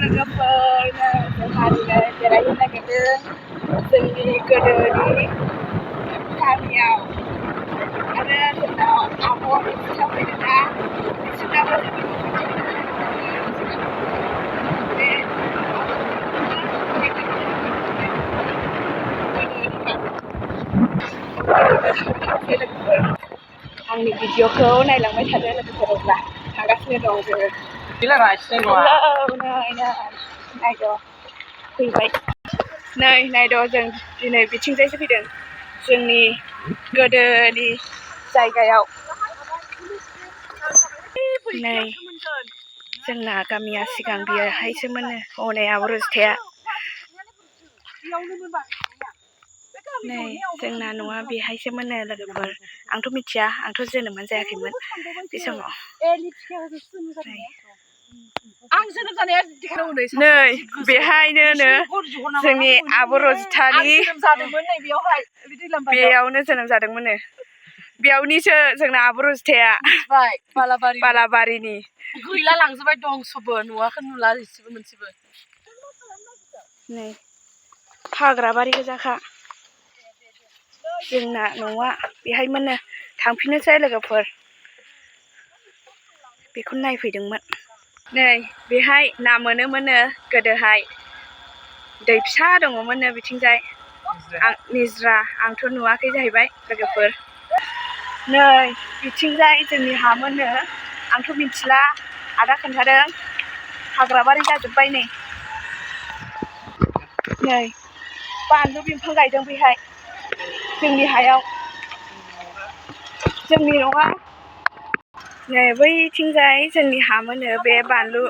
लोगोफोर जोंहा बेरायनो नागिरदों जोंनि गोदोनि गामियाव आरो जोंनाव आब' बिसोरनाव फैदोंना बिसोरनाबो आंनि भिडिअखौ नायलांबाय थादो लोगोफोर अब्ला थांगासिनो दं जोङो नायद' फैबाय नै नायद' जों दिनै बिथिंजायसो फैदों जोंनि गोदोनि जायगायाव नै जोंना गामिया सिगां बेहायसो मोनो हनै आब' रजिथाया नै जोंना न'आ बेहायसो मोनो लोगोफोर आंथ' मिथिया आंथ' जोनोमानो जायाखैमोन बे समाव नै बेहायनो जोंनि आब' रजिथानि बेयावनो जोनोम जादोंमोननो बेयावनिसो जोंना आब' रजिथाया बालाबारिनि गैला लांजोबबाय दं सबो नुवाखै नुला एसेबो मोनसेबो नै हाग्राबारि गोजाखा जोंना न'आ बेहाय मोनो थांफिननोसै लोगोफोर बेखौनो नायफैदोंमोन नै बेहाय ना मोनोमोननो गोदोहाय दै फिसा दङमोननो बिथिंजाय निज्रा आंथ' नुवाखै जाहैबाय लोगोफोर नै बिथिंजाय जोंनि हामोननो आंथ' मिथिला आदा खोन्थादों हाग्राबारि जाजोब्बाय नै बानलु बिफां गायदों बेहाय जोंनि हायाव जोंनि नङा नै बैथिंजाय जोंनि हामोनो बे बानलु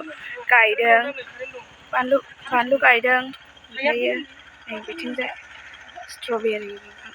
गायदों बानलु गायदों ओमफ्रायो नै बिथिंजाय स्ट्रबेरि बिफां